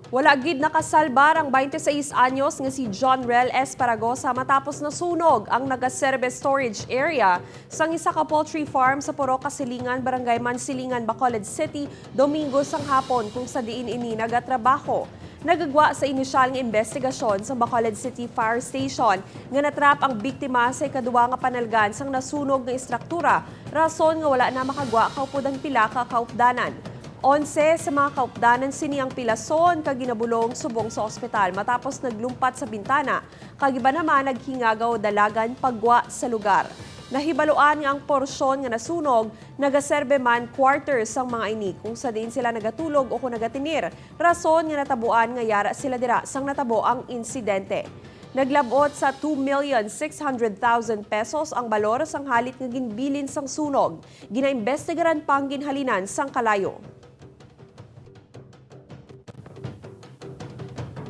Wala gid nakasalbar ang 26 anyos nga si John Rel Esparagosa matapos nasunog ang nagaserbe storage area sang isa ka poultry farm sa Purok Kasilingan, Barangay Mansilingan, Bacolod City, Domingo sang hapon kung sa diin ini nagatrabaho. Nagagwa sa inisyal nga investigasyon sa Bacolod City Fire Station nga natrap ang biktima sa ikaduwa nga panalgan sang nasunog nga istruktura, rason nga wala na makagwa kaupod ang pila ka kaupdanan. 11 sa mga kaupdanan sini ang pilason kag ginabulong subong sa ospital matapos naglumpat sa bintana. Kag iba naman naghingagaw dalagan pagwa sa lugar. Nahibaluan nga ang porsyon nga nasunog nagaserbe man quarters sang mga ini kung sa diin sila nagatulog o kung nagatinir. Rason nga natabuan nga yara sila dira sang natabo ang insidente. Naglabot sa 2,600,000 pesos ang balor sang halit nga ginbilin sang sunog. Ginaimbestigaran pang ginhalinan sang kalayo.